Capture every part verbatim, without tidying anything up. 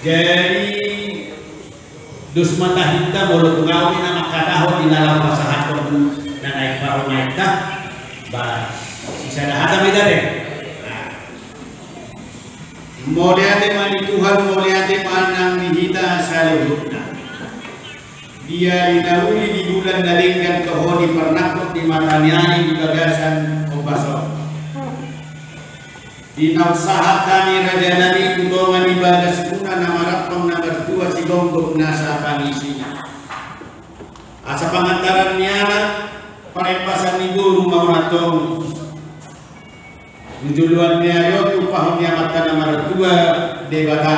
Jadi dos ma tahinta molo tung ahu i na mangkatahon di na laho pasahathon na naeng parumaenta. Ba sisada hata ma i da be. Mauliate ma di Tuhan, mauliate ma nang di hita saluhutna. Di ari na uli di bulan na denggan toho di parnangkok ni mata ni ari di bagasan ombas on. Di na sahat hami raja nami tu tonga ni bagasmuna na marampang na martua sigomgom nasa pangisina. Asa pangantaran ni anak, parembasan ni boru ma on antong. Tu joloan ni ari on tumpahon ni Amanta na martua Debata.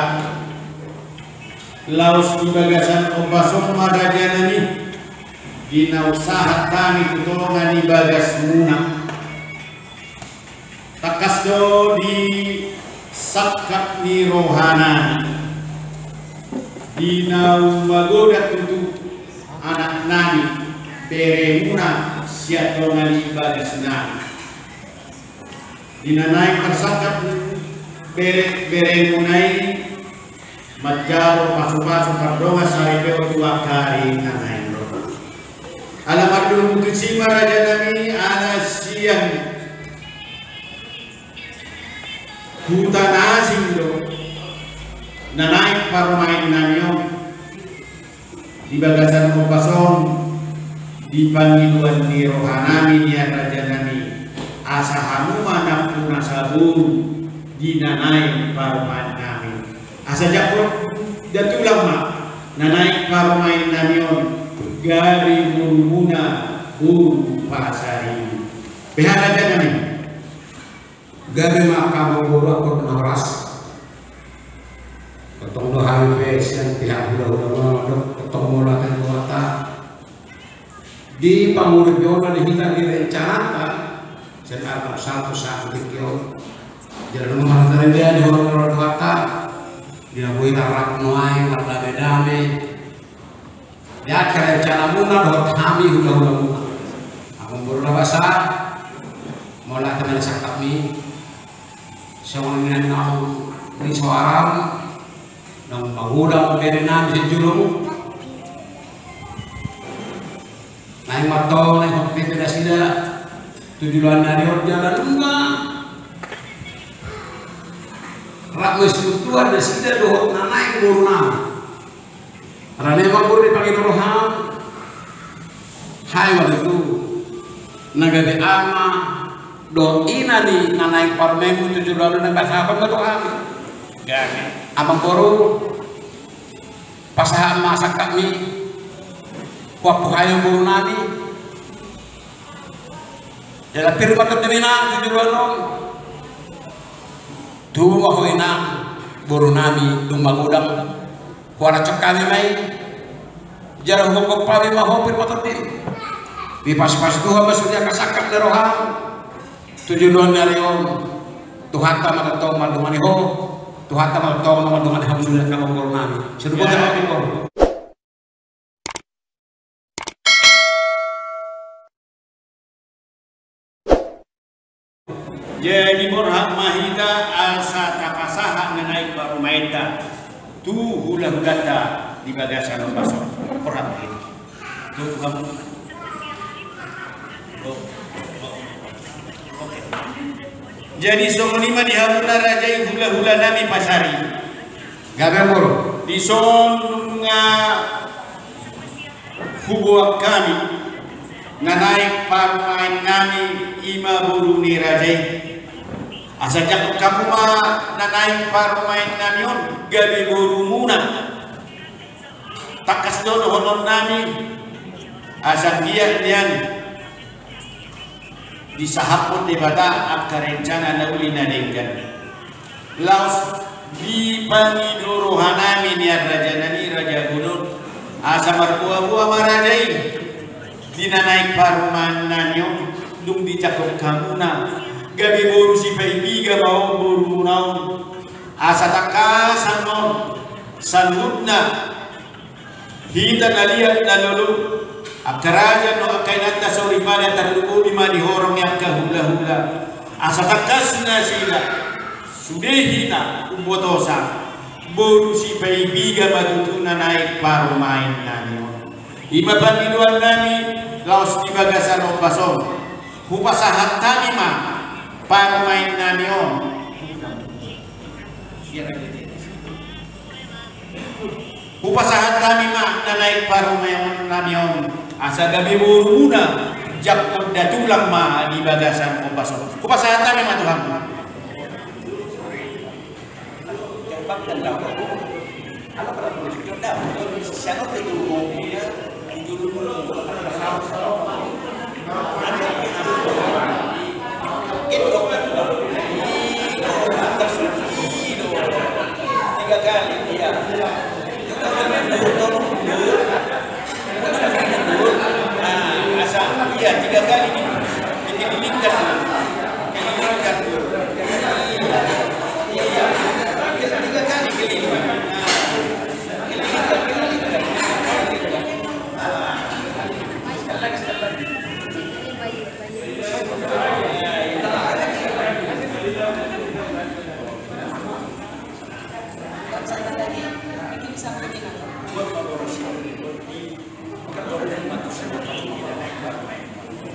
Laos di bagasan ombas on ma raja nami, di na sahat hami tu tonga ni bagasmuna. Tangkas do di sangkap ni roha nami, di na magodang tutu anak nami, beremuna sian tonga ni bagas nami. Di na naeng marsangkap bere, beremuna i manjalo pasupasu pardongan saripeon tu angka ari na naeng ro. Ala mardomu tusi ma raja nami, ala sian huta na asing do na naeng parumaen nami on. Di bagasan ombas on, di pangidoan ni roha nami nian raja nami, asa hamu ma nampuna saboru di na naeng parumaen nami. Asa jangkon da tulang ma na naeng parumaen nami on, gabe borumuna boru Pasaribu. Beha raja nami. Gabe ma angka amangboru, angka na horas. Tongtong do hami pe sian pihak hulahula ma do, tongtong molo ate do hata. Di panguripion na di hita di rencananta, sian arta satu satu tingki on. Jadi nunga marhata dia di hata, di na boi tarap nuaeng mardame-dame. Di angka rencanamuna dohot hami hulahulamuna. Amangboru na basa, mauliate ma di sangkapmi. Songon i nian naung nisoaram, naung magodang bere nami sian jolomu. Naeng mantong, naeng hot bete nasida tu joloan ni ari on jala nunga rap ma sian tuan nasida dohot na naeng boru nami. Alani i amangboru, di pangido roham, hami ma tutu na gabe ama dohot ina ni na naeng parumaenmu tu joloan on, na pasahathon ma tu hami. Gabe. Amangboru, pasahat ma sangkapmi, huampu hami boru nami. Jala pir ma tondimi nang tu joloan on. Tubu ma ho inang, boru nami, dung magodang. Huarancak hami ma i. Jala hugomgom hami ma ho, pir ma tondimi. Dipasupasu Tuhan ma sude angka sangkap ni roham tu joloan ni ari on. Tuhanta ma tongtong mandongani ho. Tuhanta ma tongtong mandongani hamu sude angka amangboru nami. Songon i ma, amangboru. Jadi borhat ma hita asa tapasahat na naeng parumaenta tu hulahulanta di bagasan ombas on. Borhat ma hita. Tu hamu. Oke. Jadi songon i ma di hamuna raja i, hulahula nami Pasaribu. Gabe, amangboru. Dison nunga huboan hami na naeng parumaen nami, i ma boru ni raja i. Asa jangkon hamu ma na naeng parumaen nami on gabe borumuna. Tangkas do dohonon nami, asa anggiat nian disahaphon Debata angka rencana na uli na denggan. Laos di pangido roha nami nian raja nami, raja bolon, asa marboaboa ma raja i di na naeng parumaen nami on, dung dijangkon hamuna gabe boru sipaipiga ma on borumuna on. Asa tangkasan on saluhutna. Hita na liat na lolo, angka raja dohot angka inanta soripada, tarlumobi ma di horong ni angka hulahula. Asa tangkas nasida, sude hita umbotosa, Boru Sipaibiga ma tutu na naeng parumaen nami on. I ma pangidoan nami laos di bagasan ombas on. Hupasahat hami ma parumaen nami on. Hupasahat hami ma na naeng parumaen nami on, asa gabe borumuna, jangkon datulang ma di bagasan ombas on. Hupasahat hami ma tu hamu.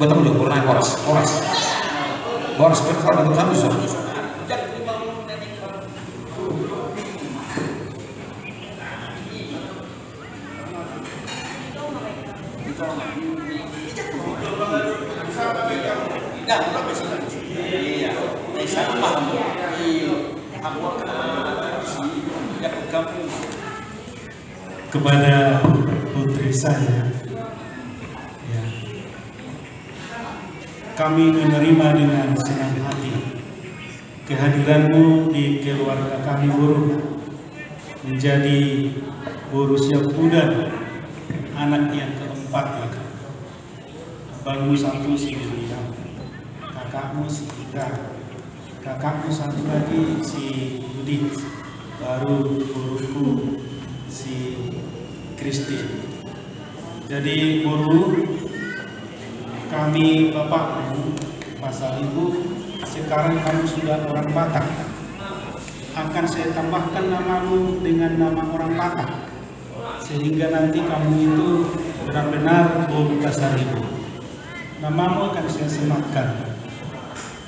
Buat apa lu? Kurang horas, horas. Horas, berkurang, berkurang, horas. Kepada putri saya, ya, kami menerima dengan senang hati kehadiranmu di keluarga kami, Boru, menjadi Boru Siapudan, anak yang keempat, ya kan? Abangmu satu si William, kakakmu si Ika, kakakmu satu lagi si Yudit, baru boruku si Christine. Jadi, Boru, kami bapakmu, Pasaribu, sekarang kamu sudah orang Batak. Akan saya tambahkan namamu dengan nama orang Batak, sehingga nanti kamu itu benar-benar Boru Pasaribu. Namamu akan saya sematkan: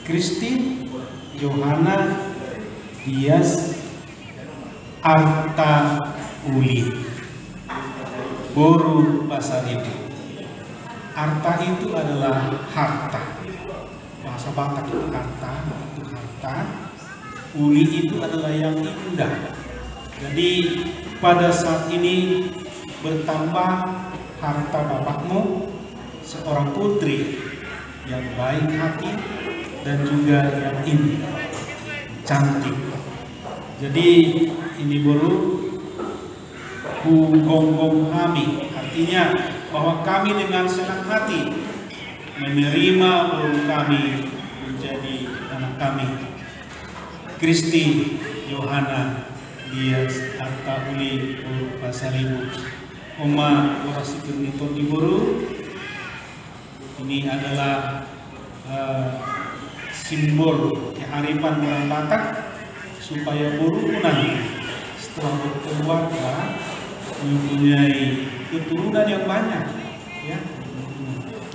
Christine Yohana Dias Arta Uli, Boru Pasaribu. Arta itu adalah harta. Bahasa Batak itu arta, itu harta. Uli itu adalah yang indah. Jadi, pada saat ini bertambah harta bapakmu, seorang putri yang baik hati dan juga yang indah, cantik. Jadi, ini, Boru, hugonggom hami, artinya bahwa kami dengan senang hati menerima boru kami menjadi anak kami, Christine Yohana Dias Arta Uli, Boru Pasaribu. On ma horas sipir ni tondi, Boru. Ini adalah, eh, simbol kearifan orang Batak, supaya boru nanti setelah berkeluarga mempunyai keturunan yang banyak, ya,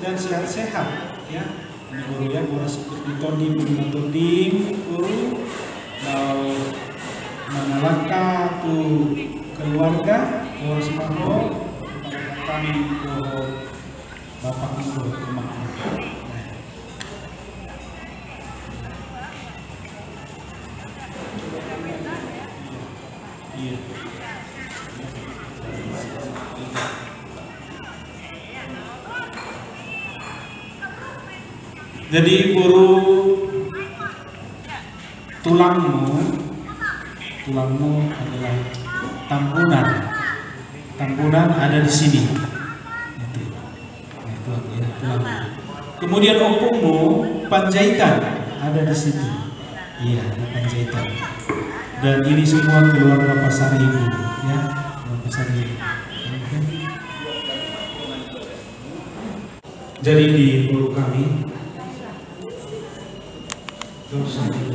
dan sehat-sehat, ya. Ini, Boru, ya, horas sipir ni tondi, Boru, na tondi, Boru, laos mangalangka tu keluarga, horas ma ho, kami dohot bapak, ibu, emak. Iya. Jadi, Boru, tulangmu, tulangmu adalah Tambunan. Tambunan ada di sini. Itu. Nah, itu aku, ya, tulangmu. Kemudian ompungmu Panjaitan ada di situ. Iya, di Panjaitan. Dan ini semua keluarga Pasaribu, ya, keluarga Pasaribu. Oke. Jadi di boru kami, dosa di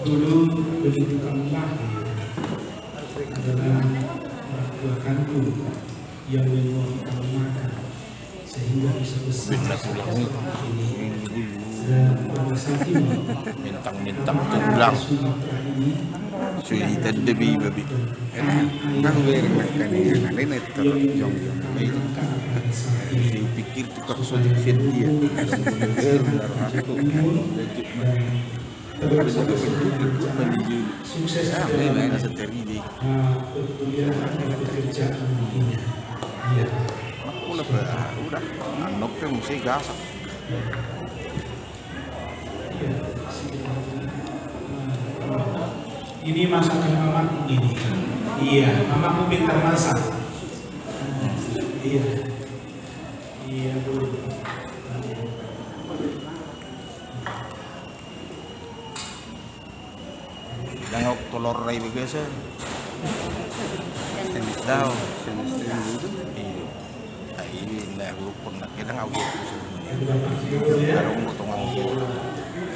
dulu begitu kami lahir, Tuhanku yang menyuapi alam makan, sehingga bisa besar seperti ini. Dan pada saat ini, mentang-mentang tulang. Sudah ditanda be iba be. Nang bereng makan ikan, lain itu jongjong. Baik. Pikir tukang sotik dia. Baru, baru aku. Sukses. Udah, anok pe muse gasak. Ini masakan mamamu ini. Iya, mamamu pintar masak. Iya. Iya, Bu. Dang auk tolor rai bagasa. Dao. Iyo. Ai na hurupon na kedang auk. Kalau mau tongang.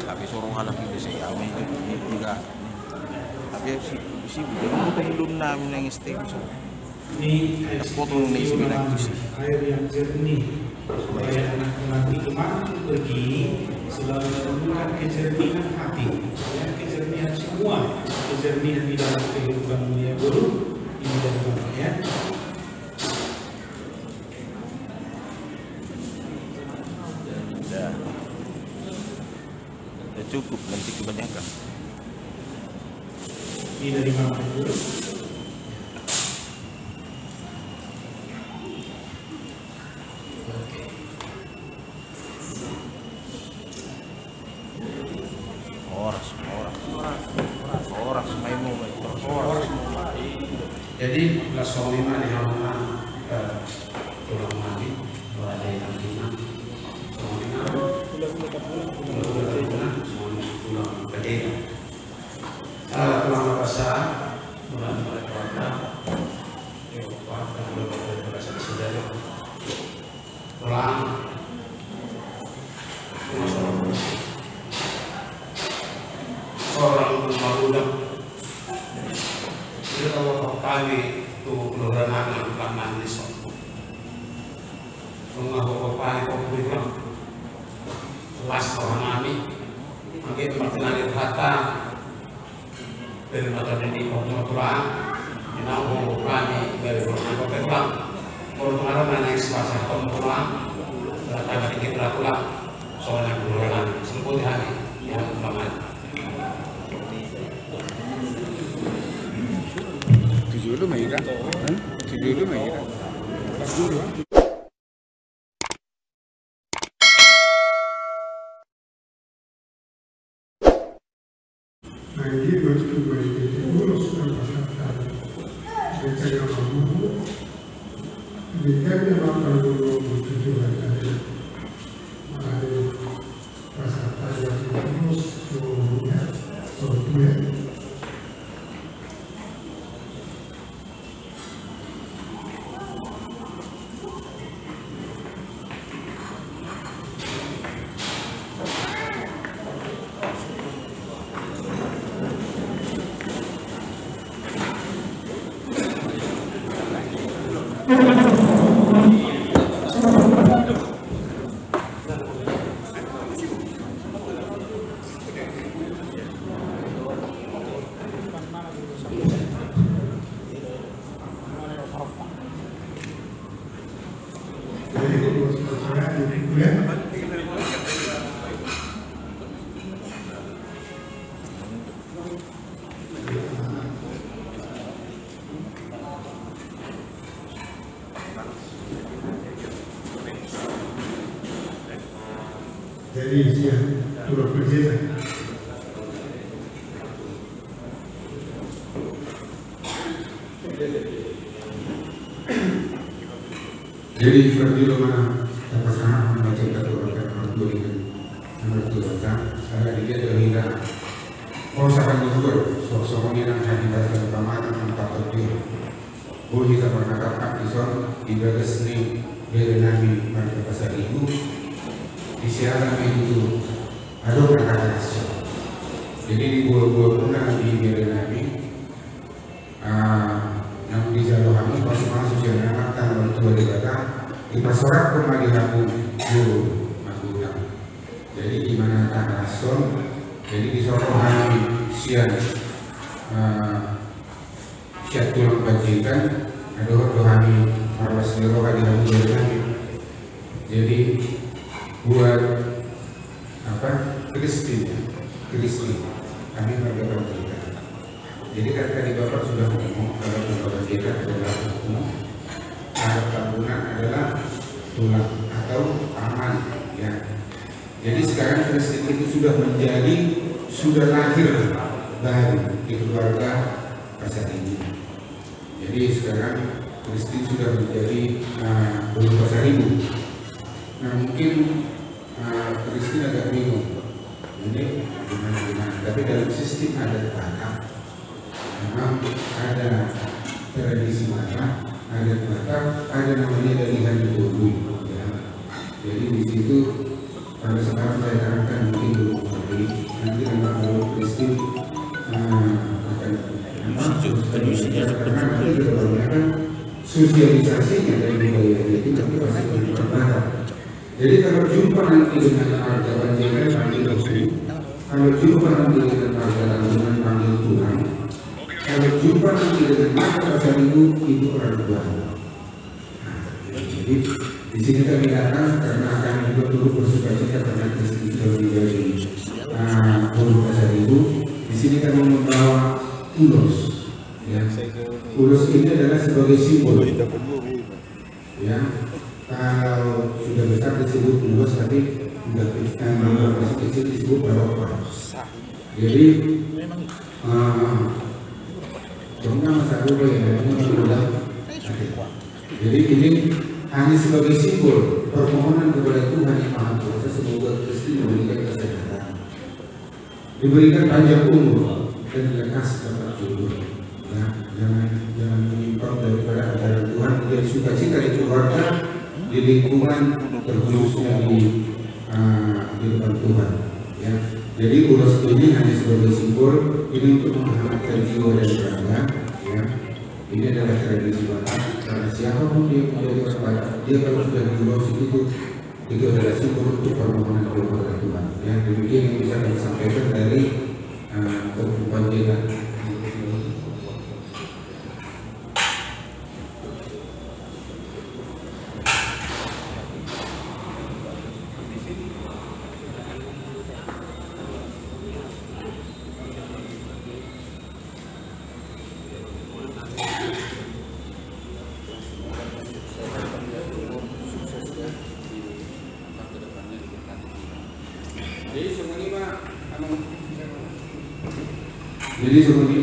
Tapi suruh halak itu saya ama itu juga. Tapi si si bukan mau tongang dulu na minang S T M so. Ini air suci, air yang jernih, supaya anak-anak itu mampu pergi selalu menemukan kejernihan hati, ya, kejernihan semua, kejernihan di dalam kehidupan dunia guru ini dari Bapak, ya. Ya. Ya, cukup, nanti kebanyakan. Ini dari Bapak guru. Horas, horas, horas, horas, main mau, main horas, horas. Jadi, langsung lima di halaman, eh, tulang mati, berada di halaman. Tulang mati, tulang mati, tulang mati. Eh, tulang mati, tulang mati. Tulang. Seorang pemuda. Dia tahu apa kami tu keluarga anak tukang manis. Rumah bapak kami kok bilang. Las roha nami. Angke martinani hata. Dari mata nini pokok tulang, inau pokok kami dari pokok tulang. Kalau tulang mana yang sepasang pokok tulang, berkata dikit lah tulang. Soalnya tulang, seluruh hati yang banget. Tujuh lu mah ira. Tujuh lu mah ira. Nah, ini waktu baik itu terus dalam masyarakat. Biasanya mampu. Biasanya mampu dulu tujuh hari. Nah, ini masyarakat yang terus seluruhnya, seluruhnya. Jadi, sia, turut berjasa. Jadi, seperti itu mana, kata sana, macam kata orang kan, orang tua itu, orang tua kan, ada dia ada hina. Kau sangat bersyukur, sosok ini nang hadir dalam kamar, nang patut dia. Boi hita marhatangkap dison, di bagas ni bere nami marga Pasaribu, di siaran ni itu, adong na kata. Jadi di boa-boamuna di bere nami, ah, naung dijalo hami, pas-pas Dipasorakhon ma di hamu guru magodang. Jadi di mana tahason, jadi disorot hami sian, eh, sian tulang Panjaitan, na dohot do hami marlas ni roha di hamu dohot hami. Jadi buat apa, Kristen, Kristen, kami marga Panjaitan. Jadi kan tadi Bapak sudah ngomong kalau di Panjaitan adalah hukum, kalau Tambunan adalah tulang atau paman, ya. Jadi sekarang Kristen itu sudah menjadi, sudah lahir baru di keluarga Pasaribu. Jadi sekarang Kristen sudah menjadi, eh, Boru Pasaribu. Nah, mungkin, eh, Kristen agak bingung. Ini gimana, gimana. Tapi dalam sistem adat Batak, memang ada tradisi Batak, adat Batak, ada namanya dalihan di boru, ya. Jadi di situ, kalau sekarang saya terangkan mungkin belum mengerti, nanti kalau, kalau Kristen, eh, akan, apa, karena nanti kebanyakan sosialisasinya dan budayanya itu nanti pasti lebih terbatas. Jadi kalau jumpa nanti dengan marga Panjaitan, panggil aku. Kalau jumpa nanti dengan marga Tambunan, panggil tulang. Kalau jumpa nanti dengan marga Pasaribu, itu orang tua. Nah, jadi di sini kami datang karena kami juga turut bersuka cita karena Kristen sudah menjadi, ah, Boru Pasaribu. Di sini kami membawa ulos. Ya. Ulos ini adalah sebagai simbol. Ya, kalau sudah besar disebut ulos, tapi udah kecil, eh, masih kecil disebut barokah. Jadi, eh, dong nama satu ya, ini udah. Jadi ini hanya sebagai simbol permohonan kepada Tuhan Yang Maha Kuasa, semoga Kristen memberikan kesehatan, diberikan panjang umur dan lekas dapat jodoh. Ya, jangan, jangan menyimpang daripada ajaran Tuhan, biar sukacita di keluarga, di lingkungan, terkhususnya di, eh, di depan Tuhan. Ya. Jadi ulos ini hanya sebagai simbol, ini untuk menghangatkan jiwa dan raga. Ya. Ini adalah tradisi Batak, karena siapapun dia menjadi orang Batak, dia kalau sudah diulosi itu, itu adalah simbol untuk permohonan doa kepada Tuhan. Ya, demikian yang bisa kami sampaikan dari, eh, Kabupaten Panjaitan. Jadi songon i ma, anu, jadi songon i,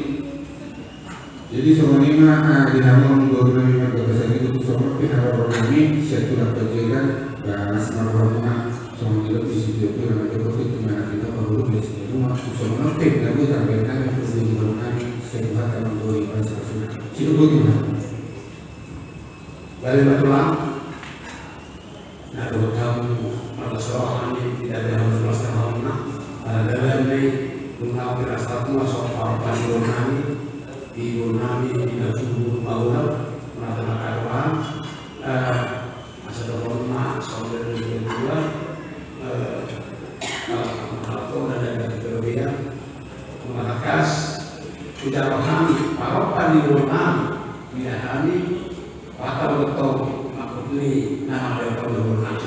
jadi songon i ma, ah, di hamu boru nami marga Pasaribu, songon pe haroro nami sian tulang Panjaitan, ba las ma rohamuna, songon i dohot di sitio tu na mandok tu mana kita pahulu di sini rumah, songon i pe na boi tarbaen nami, tu di boru nami, sian Tuhan tamang boi pas rasul. Situ boi Tuhan. Balik ma tulang. Na dohot hamu marlas roha nami, tidak ada hamu marlas roha nami. Ala dalan ni, nunga marlas roha nami, so, parompa ni boru nami, di boru nami, di na tubu, di na tubu, na tengah karuan, eh, asa dohot ma, so, dari dua, eh, eh, marlas roha nami, dan dari dua, marlas roha nami, parompa ni boru nami, di na hami, Patau do tong mangkut ni na mangkut tong do boru nami.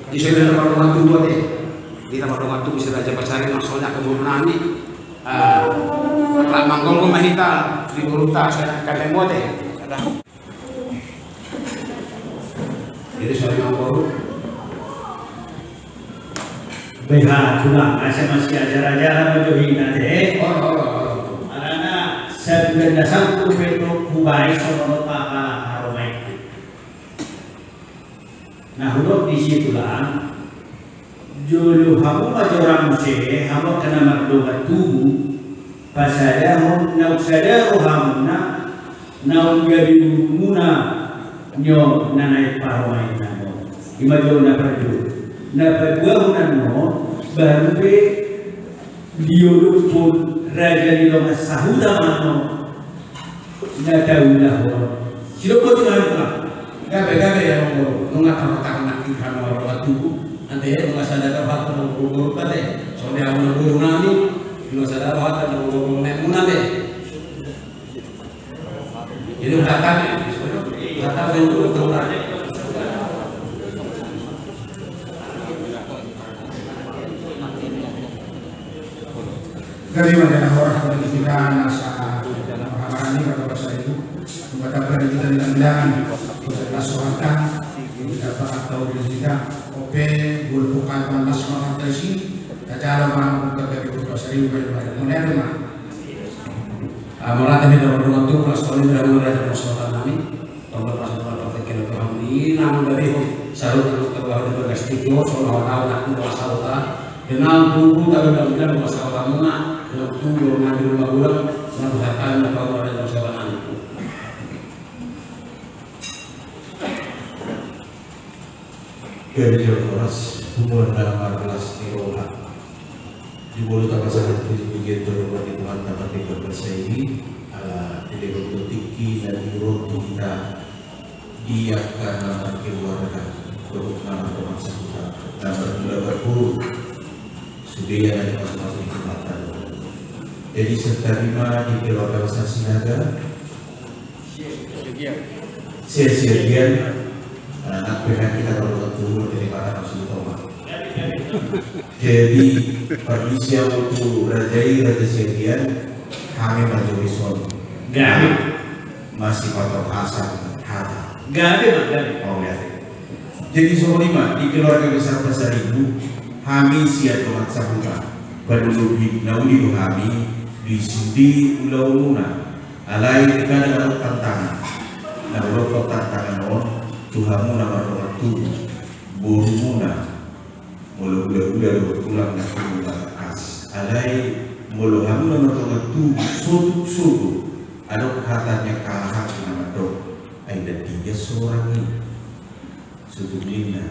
Di sini ada mardongan tubu ate. Di na mardongan tubu si Raja Pasaribu, maksudnya ke boru nami. Ah, manggonggo ma hita di boruta, saya kata mode. Jadi saya boru. Beha tulang, asa masih ajar-ajar apa jo hina te. Alana sabulan na sampulu pe do hubaen songon on ma pala haromai. Na hudok di si tulang, jolo hamu ma jorang muse, hamu angka na mardongan tubu, pasadahon naung sada rohamuna, naung gabe gurumuna, nyo na naeng parumaen nami on. Ima jo na parjolo. Na paduahon annon, baru pe diolophon raja ni dongan sahuta ma annon. Na taulahon. Sidok boti ma hita. Gabe, gabe, ya, monggo. Nunga tahu-tahu nak kita mau roha tubuh. Ante, nunga sadar roha tubuh, roha tubuh, ante. Soalnya aku nunggu nami. Nunga sadar roha tubuh, nunggu nami. Jadi, kata, kata, itu, itu, Gabe ma jala horas di hita na sahat rohani, gabe horas di hita. Semoga tak pernah kita bilang-bilang, kita las rohanta, kita pakat tahu di hita. Ope, bulpuk apa las rohanta isi, kita jala ma, kita gabe horas di hita, gabe ma. Mauliate ma. Ah, mauliate ma di Tuhan, las rohanta, mauliate ma di Tuhan. Tongtong pasu-pasu partingkian Tuhan i, naung gabe ho, saluhut naung togihon di bagas tingki on, songon hata na hudok sahuta, di naung tubu, tabe bangkina, hudok sahutamuna, di naung tubu, naung di rumah gurang, naung hata na tau, naung di sahuta nami. Gabe jala horas, punguan na marlas ni roha. Di molo tapasahat puji-pujian tu Tuhanta Pardenggan Basa i, ala dilehon do tingki na dihurang tu hita di angka na markeluarga, dohot na marteman sahuta, na marhula marboru, sude na dipasu-pasu ni Tuhanta do. Jadi, santabi ma di keluarga besar Sinaga, Siagian. Siagian. Nah, nak pernah kita kalau ketemu dari mana maksud Toma. Jadi, permisi, aku tu Raja i, Raja Siagian, hami ma jo dison. Gabe. Masih patok asam hata. Gabe, ma, gabe. Oh, gabe. Jadi, songon i ma, di keluarga besar Pasaribu, hami sian dongan sahuta. Paduduhi na uli do hami, di sude ulaonmuna. Alai kadang adong tantangan. Na molo tantangan on, tu hamu na mardongan tubu, borumuna, molo hula-hula dohot tulang na tubu tangkas. Alai molo hamu na mardongan tubu, sotuk-sotuk, adong hata ni angka halak na mandok, ai na digas sorang i. Sotuk ninna.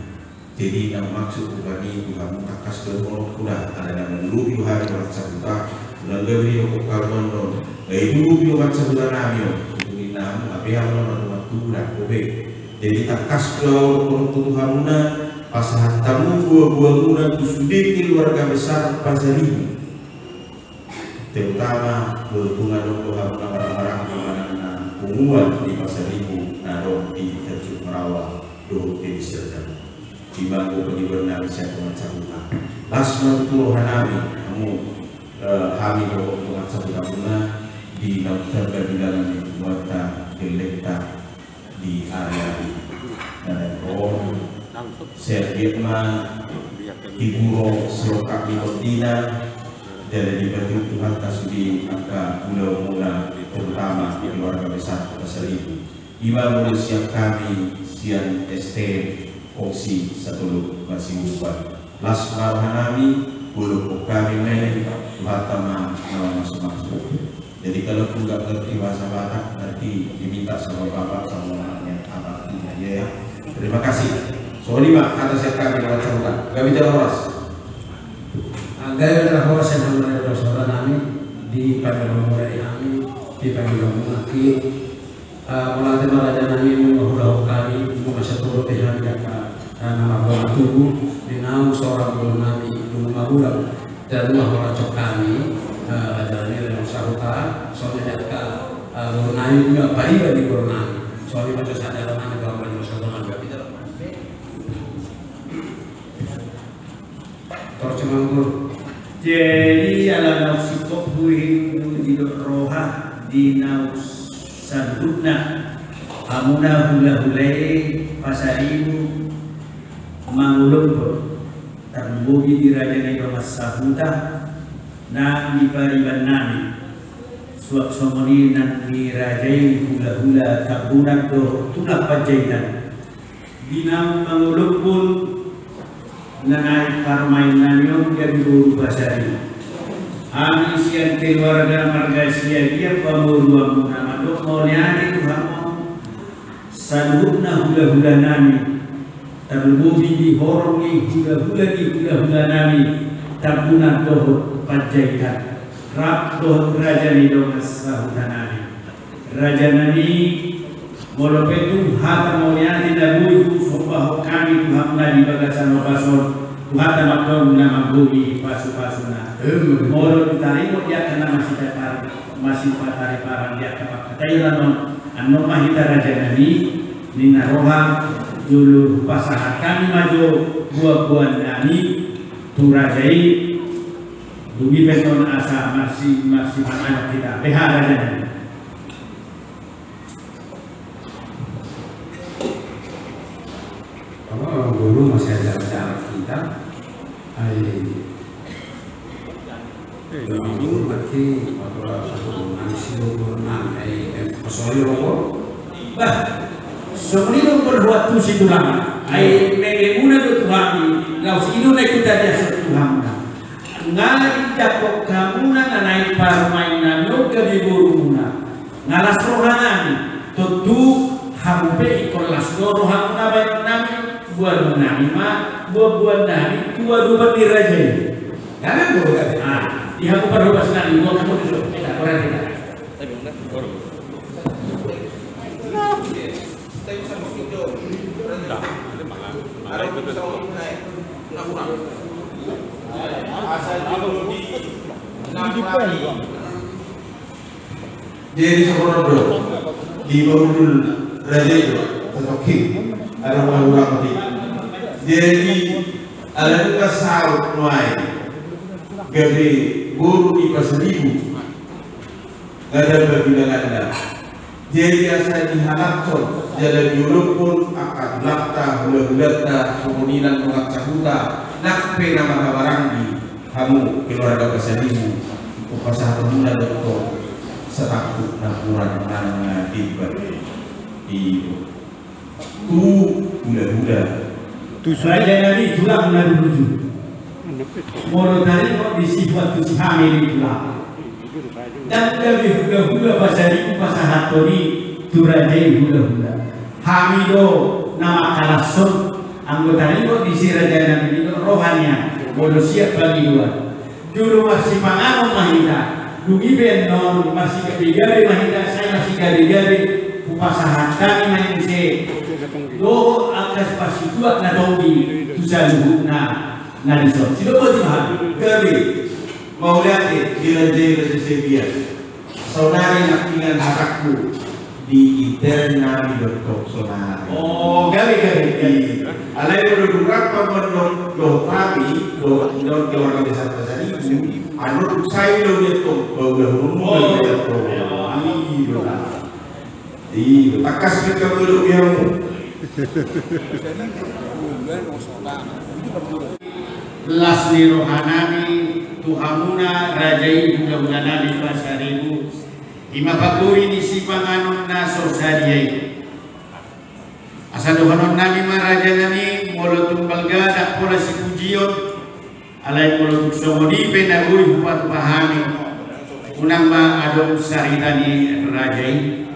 Jadi, na maksud hupani tu hamu tangkas do on hula, ala na mangulupi do hami dongan sahuta, unang gabe didok hamu on, ai tubu do dongan sahuta nami on. Sotuk ninna hamu, hape hamu na mardongan tubu, ndang dope. Jadi, tangkas do ahu dohonon tu hamuna, pasahat hamu boa-boamuna tu sude keluarga besar Pasaribu. Terutama molo tung adong do hamu na marhaha-maranggi manang na punguan di Pasaribu na adong di Tanjung Marawa dohot di Serdang. Ima anggo pangidoan nami sian dongan sahuta. Las ma tutu roha nami, hamu, eh, hami dohot dongan sahutamuna di naung tamba bilangan ni punguanta, gellengta, di ari-ari na naeng ro on. Sai anggiat ma diguru silongkap ni tondina, jala dipaihut Tuhanta sude angka ulaonmuna, terutama di keluarga besar Pasaribu. Ima molo sian hami sian S T M Koksi Satoluk Masiurupan. Las ma roha nami, hulokhon hami ma i, Tuhanta ma na mamasu-masu. Jadi, kalau pun nggak ngerti bahasa Batak, nanti diminta sama bapak, sama anaknya, apa artinya, ya, ya. Terima kasih. Songon i ma hata sian hami, dongan sahuta. Gabe jala horas. Ah, gabe jala horas sian hamu na dongan sahuta nami, di pangidoanmuna i hami, di pangidoanmuna i. Ah, mauliate ma raja nami, nunga huulahon hami, nunga saturupi hami angka, ah, na mardongan tubu, di naung sorang boru nami, nunga magodang, jala nunga huhorong hami, ah, raja nami, raja sahuta, songon i angka, ah, boru nami, nunga pariban ni boru nami, songon i ma jo sadalan nami, bapak nami, sahuta nami, gabe jala. Torus ma, Guru. Jadi, ala naung singkop huhut didok roha di naung saluhutna, hamuna hula-hula i Pasaribu mangulumhon, tarlumobi di raja ni dongan sahuta nang di pariban nami, suang songon i nang di raja i hula-hula Tambunan dohot tulang Panjaitan. Di naung mangulumhon na naeng parumaen nami on gabe boru Pasaribu. Hami sian keluarga marga Siagian pamoruonmuna mandok mauliate tu hamu saluhutna hula-hula nami, tarlumobi di horong ni hula-hula ni hula-hula nami Tambunan dohot Panjaitan, rap dohot raja ni dongan sahuta nami. Raja nami, molo pe tung hata mauliate na boi husombahon hami tu hamuna di bagasan ombas on, Tuhanta ma antong na manggohi pasupasuna. Molo taringot di angka na masipatariparan di angka pangkataion on, annon ma hita raja nami, ninna roha, jolo hupasahat hami ma jo buanbuan nami tu raja i. Dung i pe annon asa marsi, marsipanganon hita. Beha raja nami. Boru masih ada acara kita. Ai boru mati, apa, satu nang si boru nang, ai, eh, soalnya apa? Bah, songon i do pun buat tu si tulang. Ai, megemuna do Tuhan i, laos i do na ikuta dia so Tuhan. Nga dijangkon hamuna na naeng parumaen nami on gabe borumuna. Nga las roha nami, tontu hamu pe ingkon las do rohamuna baenon nami, buanon nami ma, buanbuan nami, tu adopan ni raja i. Nga memang do gabe. Ah, di hamu parhobas nami, buat hamu tu so, kita, orang kita. Jadi songon on do di parhundul raja i do, satoki adong na hurang di. Jadi ala nunga saut nuaeng gabe boru ni Pasaribu. Nga dapot bilanganna. Jadi asa dihalashon jala diolophon angka tulangta, hulahulanta, songon i nang dongan sahuta, nang pe na marhahamaranggi, hamu keluarga Pasaribu, hupasahat hamuna do antong satangkup napuran nang na dibahen i. Tu hulahula. Raja nami, tulang na burju. Molo taringot di si Tuan tu si hami di tulang, ndang gabe hulahula Pasaribu pasahathon i tu raja i hulahula. Hami do na mangkalashon, anggo taringot di si raja nami i do roha nian, molo sian pangidoan. Jolo marsipanganon ma hita, dung i pe annon marsigabegabe ma hita, sai marsigabegabe, hupasahat hami ma i muse dohot angka sipasituak na tonggi tu saluhutna na dison. Sidok boti ma hami. Gabe, mauliate di raja i, raja Sebian. Saonari nangkiningan hatangku. Di interna di doktor sonari. Oh, gabe, gabe, gabe. Alai molo durang paman dohot hami, dohot keluarga besar Pasaribu, anu sai do dia tong, bau dah rumah dia tong. Iya. Iya, takas kita dulu dia mu. Las ni rohanami tu hamuna raja i, hulahulanami Pasaribu. I ma pagori ni sipanganon na so sadia i. Asa dohononnami ma rajanami, molo tung balga ndang pola sipujion, alai molo tung songon i pe na boi hupatupa hami, unang ma adong sarita ni raja i.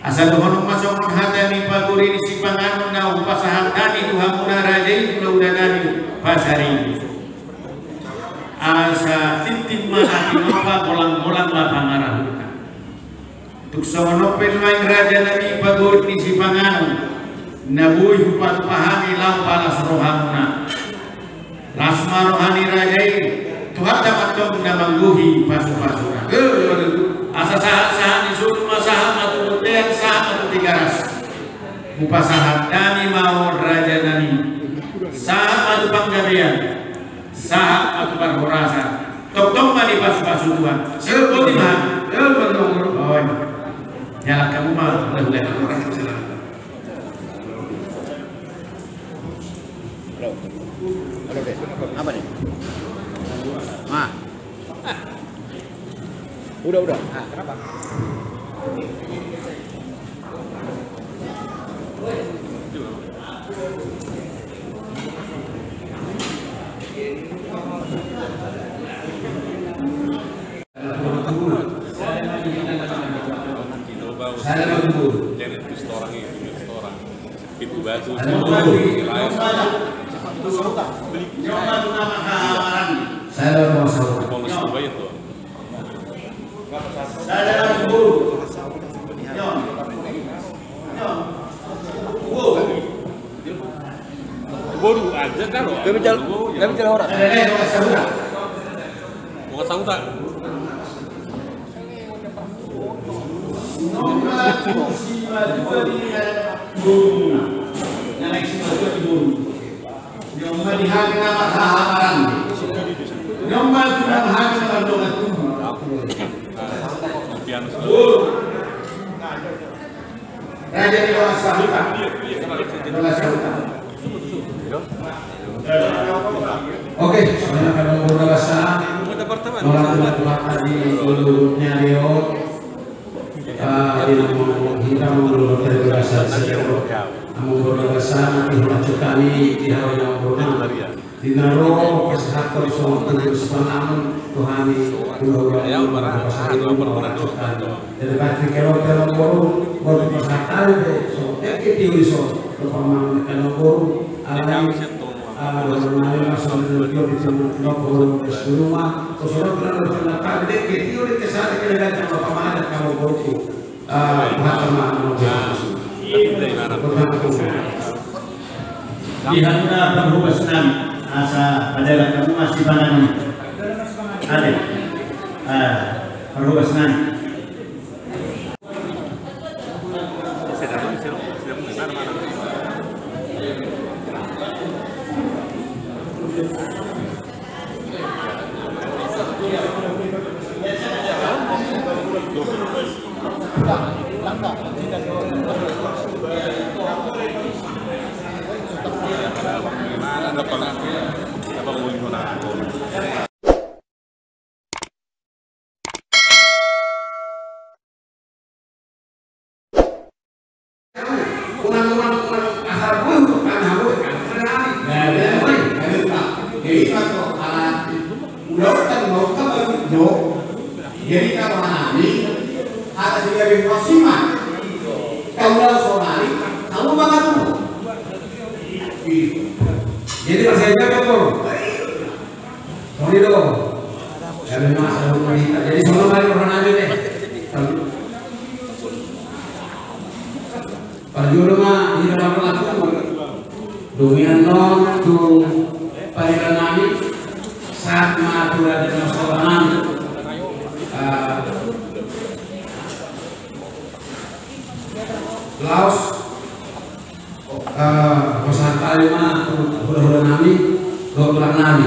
Asa dohonon ma songon hata ni pagori ni sipanganon na hupasahat hami tu hamuna raja i, hulahulanami Pasaribu. Asa tintin ma na tinopa, golanggolang ma pangarahutna. Tung songon on pe nuaeng rajanami, pagori ni sipanganon na boi hupatupa hami, laho palas rohamuna. Las ma roha ni raja i, Tuhanta ma antong na manggohi pasupasuna. Asa sahatsahat ni solu ma, sahat ma tu bontean, sahat ma tu Tigaras. Hupasahat hami ma on rajanami, sahat ma tu panggabean, sahat ma tu parhorasan. Tongtong ma dipasupasu Tuhan. Selamat ma. Oi. Jalan kamu ma. Halo. Halo, Dek. Apa nih? Ma. Udah, udah. Ah, kenapa? Saya mau dulu. Pintu batu. Saya mau dulu. Saya mau sahur. Saya mau sahur. Saya mau sahur. Boru aja kalau. Kami jal-, kami jal horas. Bukan sahuta. Raja di bawah sahuta. Di bawah sahuta. Oke, sebenarnya kalau udah basah, orang tua tua tadi dulu nyari. Ah, di nama kita mau berterima kasih. Mau berterima kasih, nanti huracuk kami, di hari yang berbahagia. Di naro kesehatan, songon tu sipanganon Tuhan i, dua orang yang berpasangan, dua orang coklat. Jadi, pasti kalau dalam boru, boru pasahat be, so, eh, kita bisa, so, pamangan dalam boru, alai, ah, dua orang lain, masa menunjuk di rumah, boru di rumah, so, so, kalau dalam boru, kita, kita, kita, pamangan dalam boru. Ah, Tuhan ma. Di hita parhobas nami, asa padalan hamu ma sipanganon. Ate. Ah, parhobas nami. Jadi, kalau nami, hata si gabe maksimal. Kau lau sonari, kamu bakal. Jadi, masih ada kan, Bro? Songon i do. Jadi, masa rumah kita. Jadi, songon i do, Bro, nanti deh. Parjolo ma, di dalam pelaku. Dung i annon tu pariban nami, sahat ma tu raja na so nami. Ah, laos, ah, pasahat hami ma tu hulahula nami, dohot tulang nami.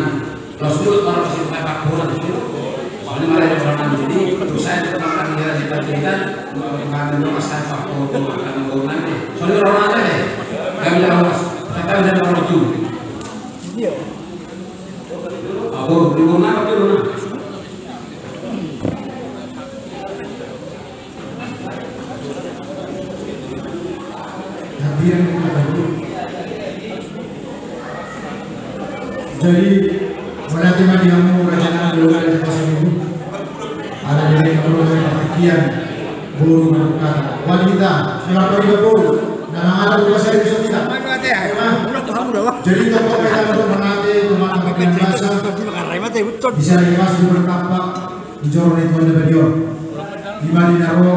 Laos molo tung adong na pasahat hami, songon i ma di roha nami. Jadi, tu saya tetap akan dia di pantai dan, bukan dulu masa apa pun akan ngomong nanti. Songon i roha nami deh. Kami dah awas. Kami dah awas tu. Iya. Aku dulu nang, aku dulu nang. Jadi, berarti ma di hamu raja na dua raja pasal ini. Ada di dalam dua raja partikian. Boru na kata. Wanita, siapa juga boru. Nah, ada dua pasal itu kita. Jadi, tokoh kita untuk menanti, teman-teman bahasa. Bisa dikasih bertampak. Di joro ni Tuhan Debata on. Ima di na ro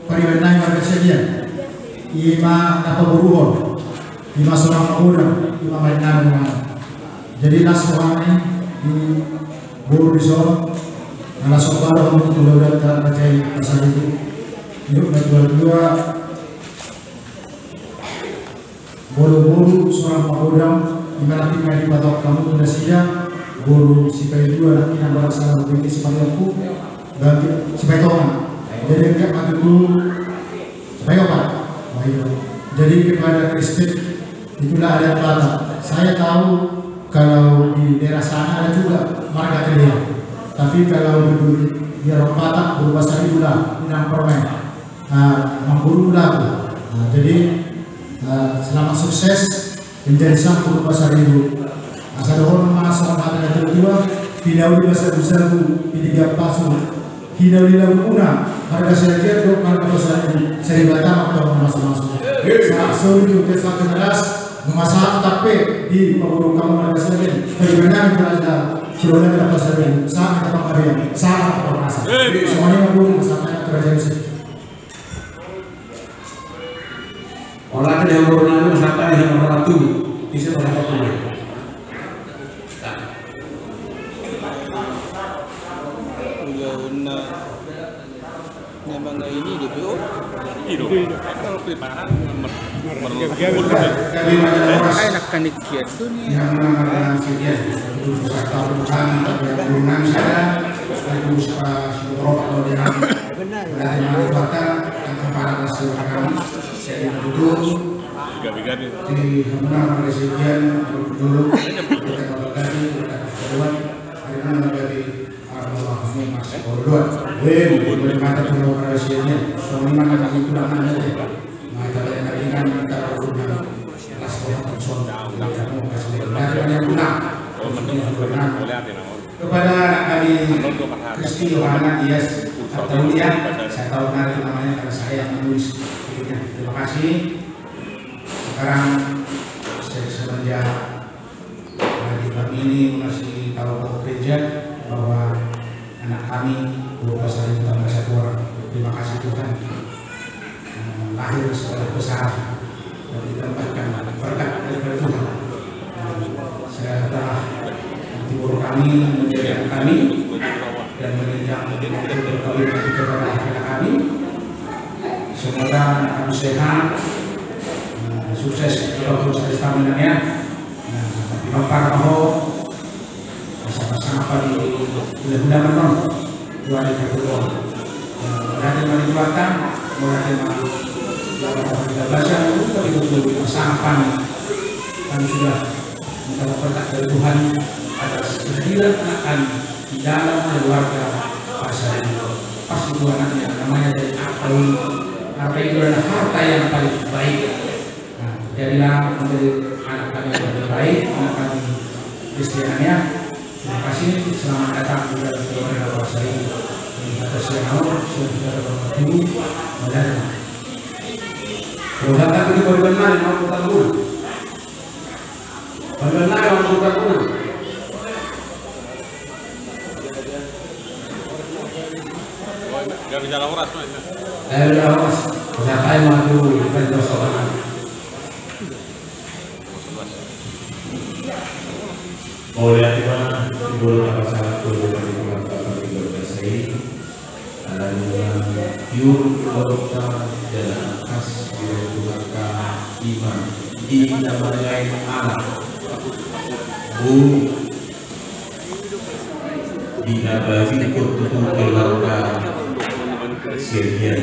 pariban nami marga Siagian. Ima na paboruhon. Ima sorang magodang. Ima maringanan. Jadi las roha nami di boru dison. Na las roha nami tu hulahula na manjai pasaribu. Di na tua-tua. Boru-boru sorang magodang, ima na tinggal di patok hamu tu nasida, boru Sipaidua na tinggal barang salah begini Sipaidua, bangkit Sipaitonga. Jadi enggak mati dulu Sipaiopat. Jadi kepada Kristen itulah adat Batak. Saya tahu kalau di daerah sana ada juga marga Kelea. Tapi kalau di, di orang Batak berupa Sariula, Minang Permen. Nah, mamboru ma lagu. Nah, jadi, eh, selamat sukses menjadi sangkut pasaribu. Asa dohonon ma songon hata ni natuatua, pinauli ma sagusagu, piniga pasu, pinauli lagu muna, marga Siagian dohot marga pasaribu, saribu batang atau masumasu. Sahat solu tu satu keras, memasak tape di paboru hamu marga Siagian, bagaimana kita ada keluarga pasaribu, saat kita pengabdian, saat kita pengabdian. Semuanya mamboru, sampai kerajaan sih. Olah ke dia boru nami, sapa yang orang tu? Bisa berapa puluh? Ulaonna na mangaini do pe on. Ido. Kalau pe parang mer-, mer-, Kami pada horas. Ai nangkin i kian do ni. Yang mana ada kejadian. Satu kali, tapi yang belum nang sana. Satu suka si Borok atau dia. Berarti mana kota, yang kepala masih orang. Jadi, itu. Di mana ada kejadian, dulu, kita kembali, kita keluar. Hari mana ada di Alhamdulillah, ini masih koridor. Weh, bukan kata cuma pada sini. Suami mana kami pulang aja deh. Nah, kita yang tadi kan kita berhubungan. Kelas dua, langsung. Kita mau kasih lihat. Nah, kita yang pulang. Kepada anak kami, Kristi Yohana Dias Artaulia, saya tahu nanti namanya karena saya yang menulis. Terima kasih. Sekarang se-, semenjak Nah, di pagi ini masih tahu gereja bahwa anak kami dua belas hari tambah satu orang. Terima kasih Tuhan. Eh, lahir setelah besar dan ditambahkan berkat daripada Tuhan. Eh, saya telah menghibur kami, menjaga kami, dan menunjang untuk berkawin kepada anak kami. Semoga anak kami sehat, eh, sukses, apapun saja stamina-nya. Nah, di Bapak Roho, sama-sama di bulan-bulan menang. Dua hari kedua. Nah, berarti mari Tuhan, berarti mari kita baca, kita betul-betul sama-sama. Kami sudah minta berkat dari Tuhan atas kehadiran anak kami di dalam keluarga Pasaribu. Pasti itu anaknya, namanya dari Artawi. Artawi itu adalah harta yang paling baik. Nah, jadilah menjadi anak kami yang terbaik, anak kami Kristiania. Terima kasih, selamat datang di dalam keluarga Pasaribu. Terima kasih, Aur, sudah kita bertemu. Mudah-mudahan. Mudah-mudahan kita berkenan, mau ketemu. Benar, orang bukan orang. Gak bisa horas, Mas. Eh, udah horas. Siapa yang mau dulu? Bukan persoalan. Mauliate ma di Tuhan, Bapa, Songon, Tuhan, Tuhan, Tuhan, Tuhan, Tuhan, Alani na tiur rohanta jala tangkas di roha Tuhanta, ima di na mangae anak, boru, di na baru ingkon tutu keluarga Siagian.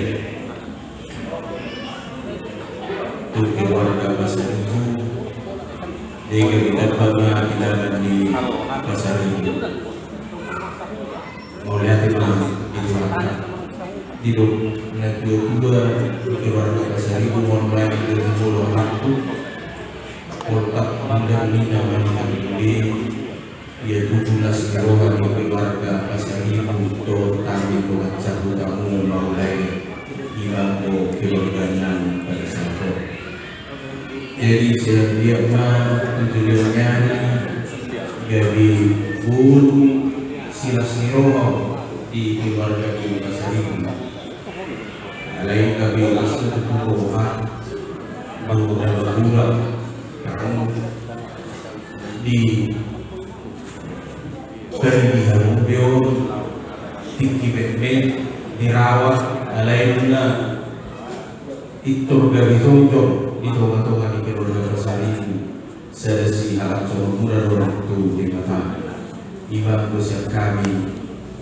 Tu keluarga Pasaribu, dega di dapat na di dalam di Pasaribu. Mauliate ma di Tuhan. Didok natua-tua keluarga Pasaribu, mauliate ma di Tuhan. Otak bundar ni nama ni kami, ia tujuh belas keluarga, keluarga Pasaribu, dohot hami keluarga hutamu, mauliate, ima keluarga nang pada satu. Jadi, sian dia ma, tu joloan ni ari, gabe boru silas ni roha di keluarga di Pasaribu. Alai gabe las tu roha, boru na mangula, di pari di hamu beon, tingki metmet, dirawat, alai na Pintor gabe jongjong di tonga-tonga ni keluarga Pasaribu, sada sihalanjonmuna do tu Debata. Ima do sian hami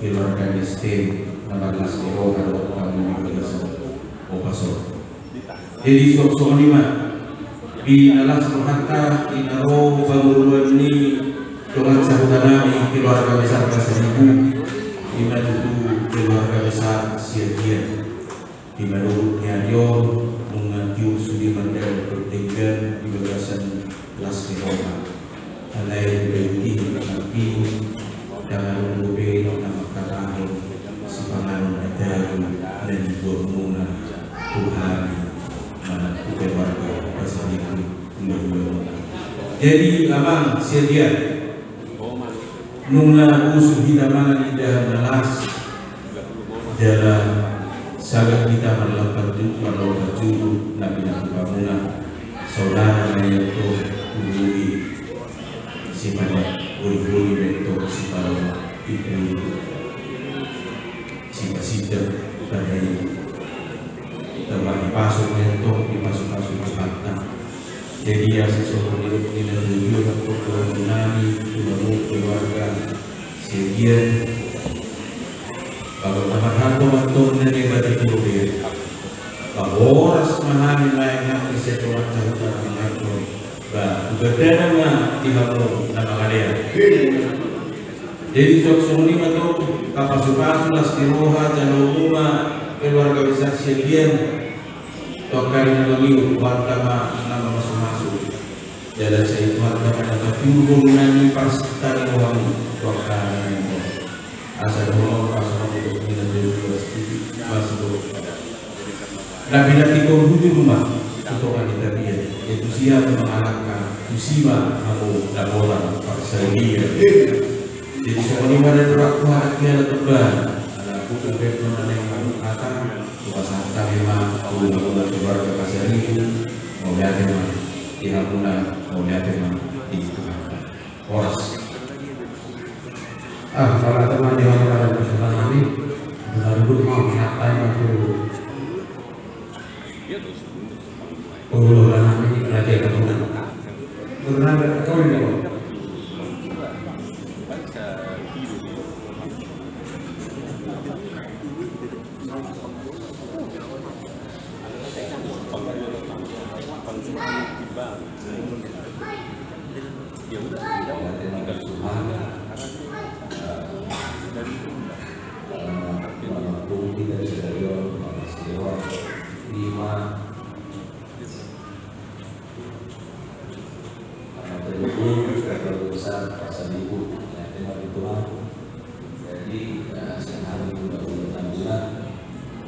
keluarga ni Sten, na marlas ni roha dohot hamu di bagasan Opa Sorga. Jadi suang songon i ma, di na las rohanta, di na ro pangoluan ni dongan sahuta nami keluarga besar Pasaribu, ima tutu keluarga besar Siagian. Di na dohot ni ari on, nunga tiur sude mandok denggan di bagasan las ni roha. Alai di bagasan i, tangan on dope na mangkatahon sipanganon na jago na niboanmuna tu hami manang tu keluarga Pasaribu. Jadi amang Siagian, nunga usung hita mangan indahan na las, jala sagat hita marlampat jumpa, marlampat jumpa na pinatupa muna. Saudara na ia tu Uli, sipaneang, uli-uli, metong, sipalomak, ibu, sipasidang, padai. Tamba dipasuk, metong, dipasuk-pasuk Tuhanta. Jadi, asa songon i nidok ni na tujuan, nami, tu hamu keluarga Siagian. Baru na marhato mantong na dia bati tu dia. Ba horas ma hami naeng hami seto mantong na marhato. Ba tu gandana ma di hamu na mangalea. Jadi suang songon i ma tong, pasu-pasu las ni roha jala umum ma keluarga besar Siagian. Tu angka ari na mangihut, Tuhanta ma na mamasu-masu. Jala sai Tuhanta ma na patiuhon nami parsitani roham tu angka ari na mangihut. Asa dohot pasu-pasu tu nami na tujuan. Masih dohot. Na pinantikhon hujur ma tu tonga ni tapian, ia tusi hami mangalangka, tusi ma hamu na holan parsaulian. Jadi songon i ma na dohot tu halak i ala Tuhan. Ala buku bek nona neng hata. Tu pasahat hami ma, hamu na keluarga Pasaribu, mauliate ma di hamuna, mauliate ma di Tuhan. Horas. Ah, salam teman di hamuna, salam nami. Baru dulu mau menyampaikan aku. Oh, nami Raja Kebunan. Benar, kau ini, Bang? Karena terhubung keluarga besar Pasaribu, ya, terima kasih Tuhan. Jadi, eh, siang hari juga udah tampilan.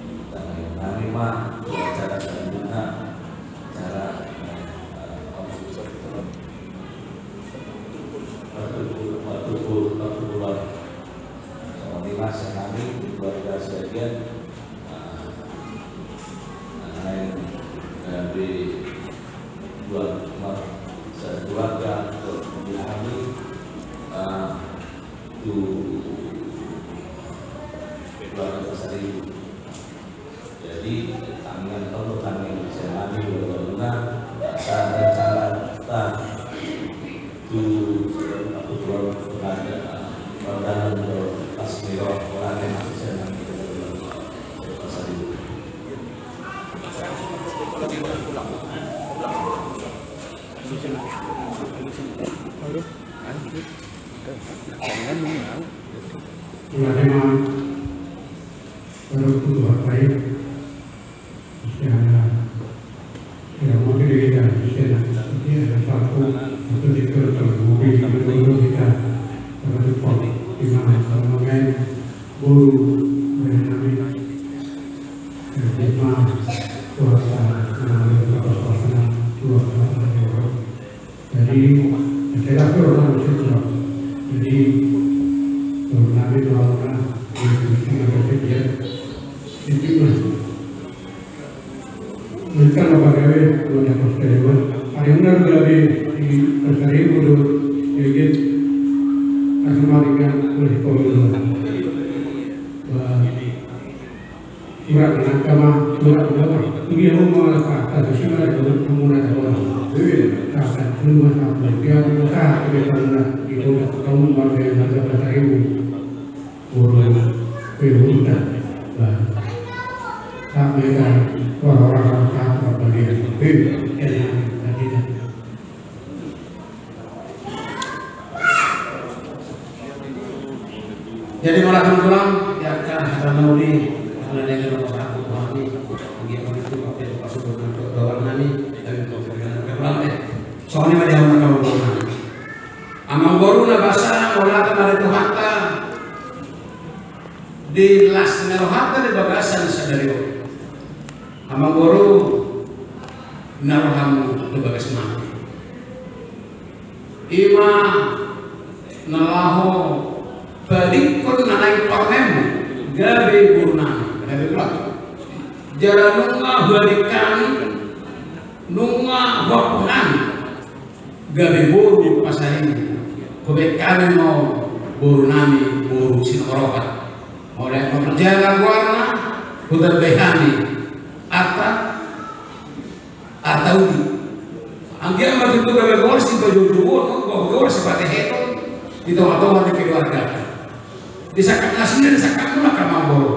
Kita main kami mah, acara selanjutnya, acara, eh, eh, waktu, waktu, waktu, waktu keluar. Sama di masa kami, keluarga Siagian, eh, lain, eh, di dua, sekeluarga, di kami, eh, tu keluarga Pasaribu. Jadi, tangiang tolu, tangiang sian hami dua bangunan, asa rencana ta tu, aku tuan pengajar, perdalan do pas miro, orang yang aku senang kita dalam Pasaribu. Terima kasih. Baru butuh apa ya? Istilah. Ya, mungkin kita istilah. Iya, ada satu, satu di kelompok mobil, kita dulu kita. Apa tuh, Pak? Di mana? Kalau main bulu, main kami. Ya, di mana? Puasa, nah, itu pas-pasan, dua, dua, dua. Jadi, saya rasa orang harus itu. Jadi, kalau kami doakan, di sini ada kerja, itu lah. Mereka apa gawe, kalau ada pas gawe, ada yang benar gawe di Pasaribu tu, ya, gitu. Asal mari kan, boleh kau dulu. Wah. Surat na angka ma, surat na ma. Tudia ho ma, ka, ka, tusi ma, da, da, da, muna, da, muna. Iya. Ka, ka, rumah, ka, ka, dia, ka, ka, dia, ka, muna. Itu, da, kamu, ma, da, da, da, da, seribu. Urus, pe, muna. Nah. Ka, me, ka, orang-orang, ka, ka, ka, dia. Iya. Iya, iya, iya. Jadi, mauliate ma tulang, ya, ka, hata na uli, hata na denggan, hata na sanggup, hami, bagi yang itu, pakai, pakai, pakai, doa nami, tapi, pakai, pakai, pakai, pakai, songon i ma di hamu na kaluarga nami. Amangboru na basa, mauliate ma di Tuhanta, di las ni rohanta di bagasan sadari on. Amangboru, na rohamu tu bagas nami. Ima na laho paingkon na naeng parumaenmu, gabe boru nami, gabe boru nami. Jala nunga huadingkon, nunga huampehon. gabe boru Pasaribu. Hubaen hami ma boru nami boru Sinuaroha. Molo marjalang goarna, hutambai hami arta, arta uli. Anggiat ma tutu gabe goar sipajoujouon, goar sipateheton di tongatonga ni keluarga. Di sangkap nasida, di sangkapmuna angka amangboru.